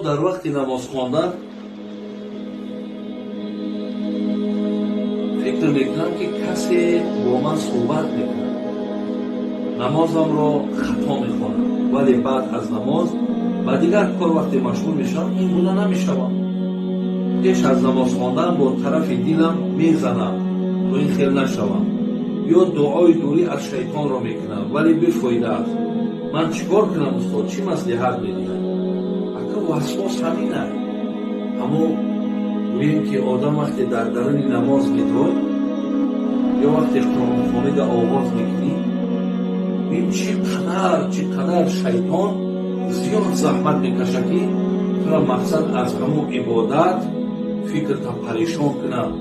Дар вақти намоз хондан фикр мекунам, ки касе бо ман суҳбат мекунад, намозамро хато мехонам, вале баъд аз намоз ба дигар кор вақте машғул мешавам, ин гуна намешавам. Пеш аз намоз хондан бо тарафи дилам мезанам, то ин хел нашавам, ё дуои дурӣ аз шайтонро мекунам, вале бефоида аст. Ман чӣ кор кунам, устод? Чӣ маслиҳат медиҳад? Ака, васвос ҳамин аст. Аммо гӯем, ки одам вақте дар даруни намоз медрояд ё вақте қуръонхонида оғоз мекунӣ, ин чӣ қадар шайтон зиёд заҳмат мекашад, ки тура мақсад аз ҳамун ибодат фикрта парешон кунад,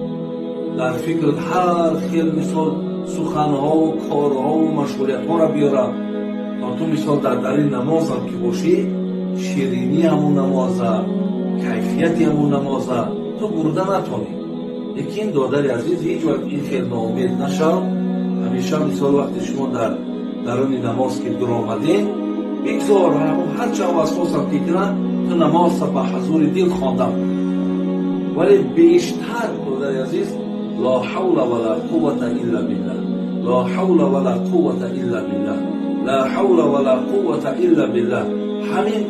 дар фикрт ҳар хел, мисол, суханҳову корҳову машғулиятҳоро биёрад, то ту, мисол, дар дари намозам ки бошӣ, ширинии ҳамун намоза, кайфияти ҳамун намоза ту бурда натонӣ. Лекин, додари азиз, ҳеҷ вақт ин хел ноумед нашав. Ҳамеша, мисол, вақте шумо дар даруни намоз ки дуромадем, бигзор ҳарчанд васвосам ки кунад, ту намоза ба ҳузури дил хондам. Вале бештар, додари азиз, ла ҳавла вала қуввата илла биллаҳ, ла ҳавла вала қуввата илла биллаҳ, ла ҳавла вала қуввата илла биллаҳ, ҳамин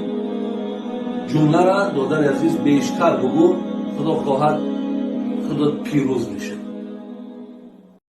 ҷумлара, додари азиз, бештар бугӯ. Худо хоҳад, худо пирӯз мешавад.